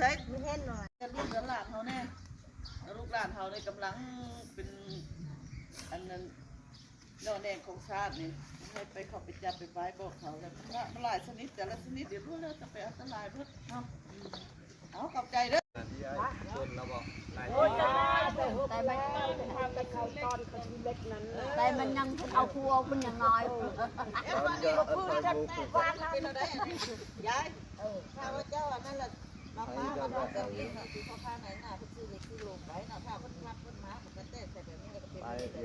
ໃສ່ ມີແຮງໜ້ອຍ ເລື່ອງຫຼານເຮົາແດ່ ລູກຫຼານເຮົານີ້ກຳລັງເປັນອັນນັ້ນ ໜໍ່ແໜງຂອງຊາດນີ້ ໃຫ້ໄປເຂົ້າໄປຈັບໄປບາຍບອກເຂົາ ແລ້ວມັນຫຼາຍຊະນິດ ແຕ່ລະຊະນິດ ດຽວຮູ້ແລ້ວຈະໄປອັນຕະລາຍເບິດເນາະ. ເອົາ ຂອບໃຈເດີ. ແຕ່ມັນຍັງເອົາຜູ້ອອກມັນຍັງງາຍ. ຍາຍ ເອີ ຂ້າພະເຈົ້າອັນນັ້ນລະ ມາຟ້າມານອນກັນເອງເນາະ ຄືເຂົາພາໃນໜ້າເພິ່ນຊື້ເຫຼັກຊື້ໂລໄປເນາະ ຖ້າເພິ່ນພັດເພິ່ນມາ ມັນກະແຕກໃສ່ແບບນີ້ ລະກະເປັນໄປເອງໄ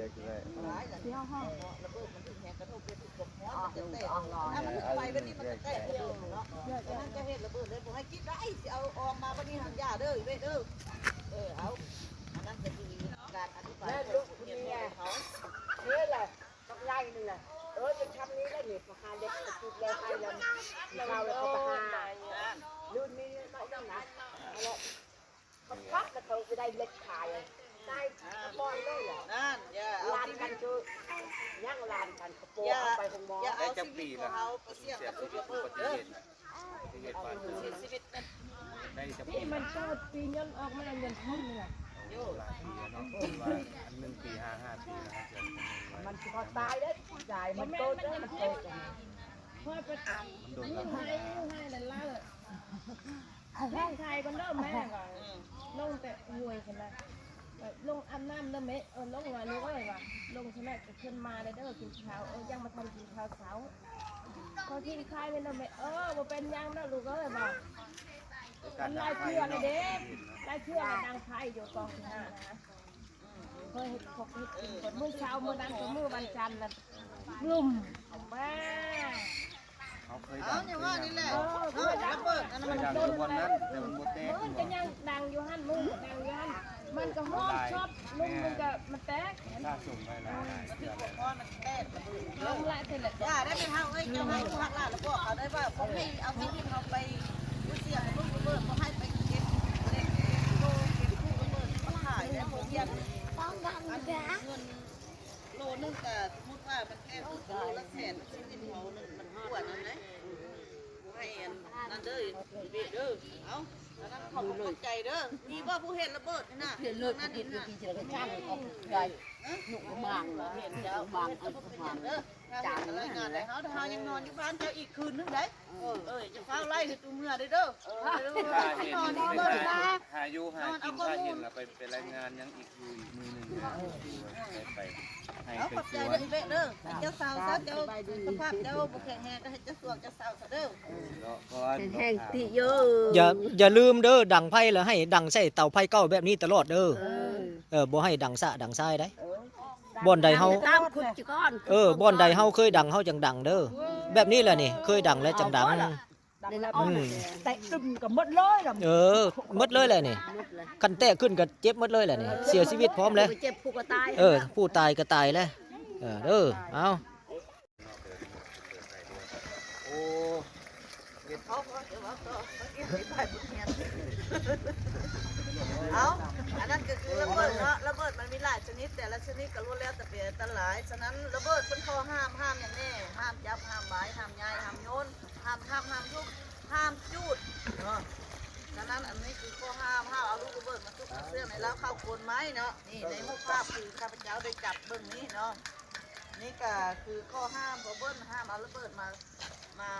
ດ້ ລະເບີດມັນຖືກແຮງກະທົບໄປຖືກຄວາມຮ້ອນ ມັນຈະແຕກ ຖ້າມັນໄປແບບນີ້ ມັນຈະແຕກເນາະ ມັນຈະເຮັດລະເບີດເລີຍ ບໍ່ໃຫ້ຄິດວ່າ ໄອ້ ຊິເອົາອອກມາບັດນີ້ຫັ້ນ ຢ່າເດີ ເວເດີ ເອີ ເອົາ ອັນນັ້ນກະຄືການອະທິບາຍຂອງຜູ້ຮຽນເຂົາ ເອີ ລະ ບັກໃຫຍ່ນີ້ລະ ເອີ ຈະທຳນີ້ລະນີ້ ພວກຫາເດັກໄປຈຸດແລ້ວໄປລຳເຂົາແລ້ວເຂົາໄປຫາ ລຸ້ນນີ້ມາອີກນະ ຫັ້ນແຫຼະ ມັນຄັກລະເຂົາຊິໄດ້ເຫຼັກຂາຍ ໄດ້ບ່ອນເລີຍລະ ນັ້ນ ຢ່າເອົາ ຫຼານກັນຄື ຍັງຫຼານກັນ ກະໂປເອົາໄປໂຮງໝໍ ໄດ້ຈັກປີລະ ເຮົາໄປສ່ຽງກັບອຸບັດຕິເຫດນະ ອຸບັດຕິເຫດບາດ ເສຍຊີວິດນັ້ນ ໄດ້ຈັກປີ ທີ່ມັນເກີດປີ ຍ້ອນອອກມາ ເງິນທຶນນີ້ລະ ຫຼາຍປີແລ້ວເນາະ ຄືວ່າອັນໜຶ່ງປີ ຫ້າ ຫ້າປີແລ້ວ ມັນຊິພໍຕາຍເດ້ ຕາຍມັນໂຕເດີ ມັນໂຕ ເພາະໄປ ມັນໂດນ ຢູ່ໄຮ່ ຢູ່ໄຮ່ນັ້ນລະ ໄປໄທກ່ອນເດີແມ່ ວ່າ ອືມ ລົງແຕ່ຫ້ວຍຊັ້ນນະ ລົງອາບນ້ຳເດີແມ່ ເອີ ລົງວ່າລູກເອີຍວ່າ ລົງຊັ້ນນະ ກະຂຶ້ນມາແລ້ວເດີ ກິນເຂົ້າ ເອີ ຍັງບໍ່ທັນກິນເຂົ້າເຊົ້າ ຂໍກິນໄຂ່ແມ່ນເດີແມ່ ເອີ ບໍ່ເປັນຫຍັງດອກລູກເອີຍ ວ່າ ມັນຫຼາຍເທື່ອແລ້ວເດ້ ຫຼາຍເທື່ອແລ້ວ ດັງໄຟຢູ່ກອງທີ່ຫ້ານະ ເຄີຍເຮັດ ເຮັດກິນ ມື້ເຊົ້າມື້ນັ້ນ ມື້ວັນຈັນນັ້ນ ບຶ້ມ ອອກມາ ເຮົາເຄີຍດັງ ເຮົາຍັງວ່ານີ້ແຫຼະ ເອີ ເຮົາລະເບີດອັນນັ້ນ ເຄີຍດັງຢູ່ບ່ອນນັ້ນ ແຕ່ມັນບໍ່ແຕກ ມື້ກະຍັງດັງຢູ່ຫັ້ນ ມື້ກະດັງຢູ່ຫັ້ນ ມັນກະຮ້ອນຊອບ ລຸມມັນກະ ມັນແຕກ ສະສົມໄວ້ຫຼາຍ ມັນຖືກຄວາມຮ້ອນ ມັນແຕກ ມັນລະເທື່ອແຫຼະ ຢ່າໄດ້ແມ່ເຖົ້າເອີຍ ເຈົ້າໃຫ້ຜູ້ຮັກຫຼານລະບອກເຂົາໄດ້ວ່າ ບໍ່ໃຫ້ເອົາຊີວິດເຮົາໄປເສີ່ຍກັບລູກລະເບີດ ບໍ່ໃຫ້ໄປເກັບເຫຼັກ ເກັບໂລ ເກັບລູກລະເບີດມາຂາຍໄດ້ ພວກຮຽນ ອັນເງິນ ໂລໜຶ່ງກະ ສົມມຸດວ່າມັນແພງ ໂລລະແສນ ຊີວິດເຮົານັ້ນມັນກວ່ານັ້ນເດ້ ບໍ່ໃຫ້ອັນນັ້ນເດີ ເວເດີ ເອົາ ອັນນັ້ນຂອບໃຈເດີ ມີບໍ່ຜູ້ເຮັດລະເບີດນີ້ນະ ເຫັນເລີຍ ນັ້ນນີ້ນະ ເຫັນເລີຍ ເຫັນເລີຍ ເຫັນເລີຍ ເຫັນເລີຍ ເຮົາ ເຮົາຍັງນອນຢູ່ບ້ານເຈົ້າອີກຄືນໜຶ່ງໄດ໋ ເອີ ເອີ ຢ່າຟ້າວໄລ່ໃຫ້ຕູເມືອເດີ ເອີ ຖ້າເຫັນ ຖ້າ ຫາຢູ່ຫາກິນ ຖ້າເຫັນລະໄປ ໄປລາຍງານຫຍັງອີກ ຢູ່ອີກມື້ໜຶ່ງ ໄປ ໄປໃຫ້ ເອົາ ໄປ ຂອບໃຈເດີ ເອີ ເຈົ້າເຊົາຊະ ເຈົ້າສະພາບເຈົ້າບໍ່ແຂງແຮງ ກະໃຫ້ເຈົ້າຊ່ວງເຈົ້າເຊົາຊະເດີ ເນາະ ເພາະວ່າ ແຂງແຮງຕິໂຍ ຢ່າ ຢ່າລືມເດີ ດັງໄຟລະໃຫ້ດັງໃສ່ເຕົາໄຟເກົ່າແບບນີ້ຕະຫຼອດເດີ ເອີ ເອີ ບໍ່ໃຫ້ດັງສະດັງຊາຍໄດ໋ ເອີ ບ່ອນໃດເຮົາ ຕາມຂຸດຈະກ່ອນ ເອີ ບ່ອນໃດເຮົາເຄີຍດັງ ເຮົາຈັ່ງດັງເດີ ແບບນີ້ລະນີ້ ເຄີຍດັງແລ້ວຈັ່ງດັງ ດັງແລ້ວ ອືມ ແຕກຕຶ້ມກະໝົດເລີຍລະ ເອີ ໝົດເລີຍແຫຼະນີ້ ຄັນແຕກຂຶ້ນກະເຈັບໝົດເລີຍແຫຼະນີ້ ເສຍຊີວິດພ້ອມແຫຼະ ເຈັບຜູ້ກະຕາຍ ເອີ ຜູ້ຕາຍກະຕາຍແຫຼະ ເອີ ເອີ ເອົາ ໂອ້ ເຮັດ ເອົາ ເອົາ ເອົາ ເອົາ ເອົາ ອັນນັ້ນກະຄືລະເບີດເນາະ ລະເບີດມັນມີຫຼາຍຊະນິດ ແຕ່ລະຊະນິດກະລ້ວນແລ້ວແຕ່ເປັນອັນຕະລາຍ ສະນັ້ນລະເບີດເພິ່ນຂໍຫ້າມ ຫ້າມຫຍັງແດ່ ຫ້າມຈັບ ຫ້າມບາຍ ຫ້າມຍ້າຍ ຫ້າມໂຍນ ຫ້າມທຳ ຫ້າມທຸບ ຫ້າມຈູດເນາະ ສະນັ້ນອັນນີ້ຄືຂໍ້ຫ້າມ ຫ້າມເອົາລູກລະເບີດມາຊຸກມາເຊື່ອງໃນລາວເຂົ້າກົນໄມ້ເນາະ ນີ້ໃນຮູບພາບຄືຂ້າພະເຈົ້າໄດ້ຈັບເບິ່ງນີ້ເນາະ ນີ້ກະຄືຂໍ້ຫ້າມ ເພິ່ນຫ້າມເອົາລະເບີດມາ ມາ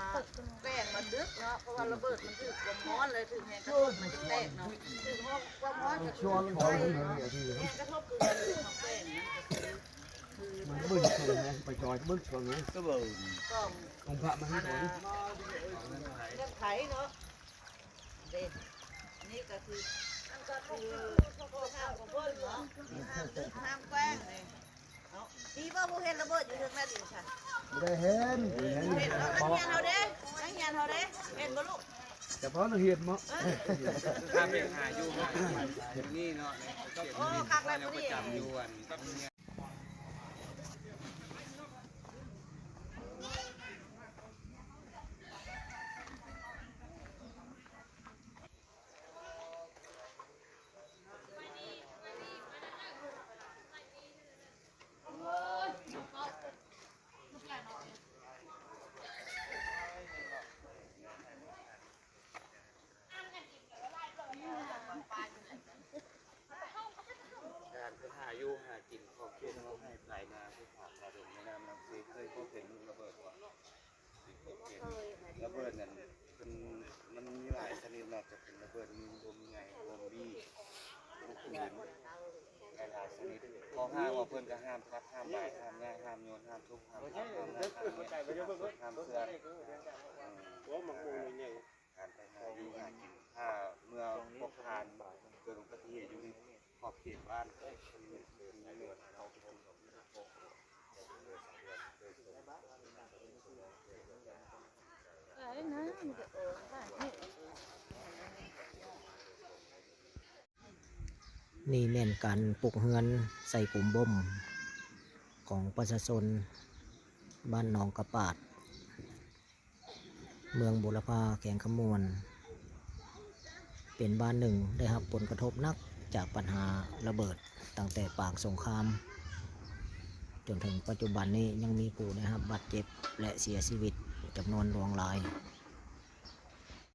ແກວ່ງມາດຶກເນາະ ເພາະວ່າລະເບີດມັນຖືກຄວາມຮ້ອນ ແລະຖືກແຮງກະທົບມັນແຕກເນາະ ຖືກຄວາມຮ້ອນກະຄືໄຟ ແຮງກະທົບຄືມັນຖືກມາແກວ່ງນັ້ນກະຄື ມັນເບິ່ງຊົນແຮງ ໄປຈອຍເບິ່ງຊົນແຮງ ກະເບິ່ງ ອົງພະມະຫາໂຕ ເງື່ອນໄຂເນາະ ເດ້ ນີ້ກະຄື ນັ້ນກະຄືຂໍ້ຫ້າມຂອງເພິ່ນເນາະ ຫ້າມດຶກຫ້າມແກວ່ງນີ້ ເອົາ ມີບໍ່ຜູ້ເຫັນລະເບີດຢູ່ເທິງນັ້ນອີກຊະ ບໍ່ໄດ້ເຫັນ ເຫັນ ນັກຮຽນເຮົາເດ້ ນັກຮຽນເຮົາເດ້ ເຫັນບໍ່ລູກ ແຕ່ພໍນັກຮຽນເນາະ ພາໄປຫາຢູ່ ຢູ່ນີ້ເນາະ ໂອ້ ຄັກແລ້ວມື້ນີ້ ປະຈຳຢູ່ອັນ ຈະເປັນລະເບີດມີບົມໃຫຍ່ ບົມບີ ລູກປືນຫຼາຍໆຊະນິດ. ຂໍ້ຫ້າມວ່າເພິ່ນກໍຫ້າມຕັດ ຫ້າມບາດ ຫ້າມຍ້າຍ ຫ້າມໂຍນ ຫ້າມທຸບ ຫ້າມຕັດ ຫ້າມຮັກ ຫ້າມແຍກ ຫ້າມເຊື່ອງ ອືມ ການໄປຫາຢູ່ຫາກິນ ຖ້າເມື່ອພວກທ່ານເກີດອຸບັດຕິເຫດຢູ່ໃນຂອບເຂດບ້ານ ນີ້ແມ່ນການປຸກເຮືອນໃສ່ຂຸມບົມຂອງປະຊາຊົນບ້ານໜອງກະປາດ ເມືອງບູລະພາ ແຂວງຄຳມ່ວນ ເປັນບ້ານໜຶ່ງໄດ້ຮັບຜົນກະທົບໜັກຈາກບັນຫາລະເບີດຕັ້ງແຕ່ປາງສົງຄາມ ຈົນເຖິງປັດຈຸບັນນີ້ຍັງມີຜູ້ໄດ້ຮັບບາດເຈັບ ແລະ ເສຍຊີວິດຈຳນວນຫຼວງຫຼາຍ.